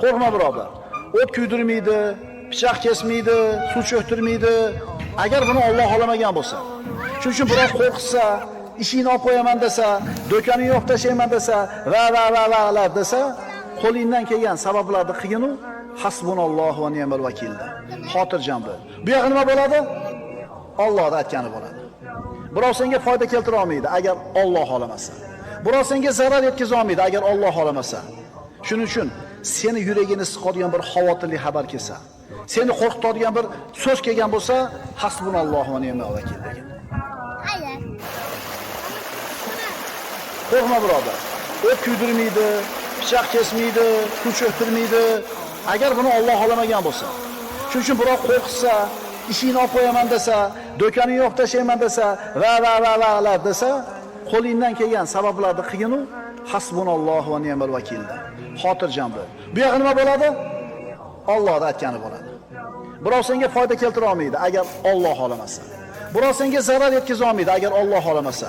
Qo'rqma birodar. O't kuydirmaydi, pichoq kesmaydi, suv cho'ktirmaydi. Agar buni Alloh xohlamagan bo'lsa. Shuning uchun birov qo'rqitsa, ishingni olib qo'yaman desa, do'koningni yo'q tashlayman desa, va va va va desa, qo'lingdan kelgan sabablarni qilgin u, hasbunallohu va ni'mal vakil. Xotirjam bo'l. Bu yo'q nima bo'ladi? Allohning aytgani bo'ladi. Birov senga foyda keltira olmaydi agar Alloh xohlamasa. Birov senga zarar yetkaza olmaydi agar Alloh xohlamasa. Shuning uchun seni yuragini siqadigan bir xavotirli xabar kelsa, seni qo'rqitadigan bir so'z kelgan bo'lsa, hasbunallohu va ni'mal vakil degan. Qo'rqma birodar. O't kuydirmaydi, pichoq kesmaydi, suv cho'ktirmaydi. Agar buni Alloh xohlamagan bo'lsa. Shuning uchun birov qo'rqitsa, ishingni olib qo'yaman desa, do'koningni yo'q tashlayman desa, va va va va desa, qo'lingdan kelgan sabablarni qilgin u, hasbunallohu va ni'mal vakil. Xotirjam bo'l. Bu yo'q nima bo'ladi? Allohning aytgani bo'ladi. Birov senga foyda keltira olmaydi agar Alloh xohlamasa. Birov senga zarar yetkaza olmaydi agar Alloh xohlamasa.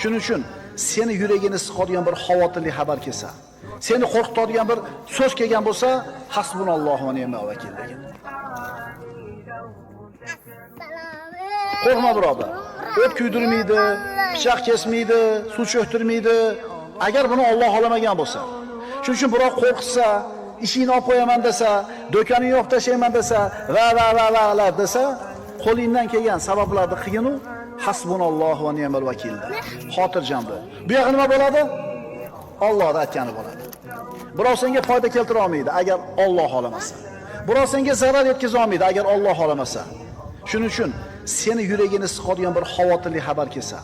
Shuning uchun seni yuragini siqadigan bir xavotirli xabar kelsa, seni qo'rqitadigan bir so'z kelgan bo'lsa, hasbunallohu va ni'mal vakil degan. Qo'rqma birodar. O't kuydirmaydi, pichoq kesmaydi, suv cho'ktirmaydi. Agar buni Alloh xohlamagan bo'lsa. Shuning uchun birov qo'rqitsa, ishingni olib qo'yaman desa, do'koningni yo'q tashlayman desa, va va va va desa, qo'lingdan kelgan sabablarni qilgin u, hasbunallohu va ni'mal vakil. Xotirjam bo'l. Bu yo'q nima bo'ladi? Allohning aytgani bo'ladi. Birov senga foyda keltira olmaydi agar Alloh xohlamasa. Birov senga zarar yetkaza olmaydi agar Alloh xohlamasa. Shuning uchun seni yuragini siqadigan bir xavotirli xabar kelsa,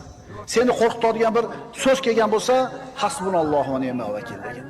seni qo'rqitadigan bir so'z kelgan bo'lsa, hasbunallohu va ni'mal vakil degan.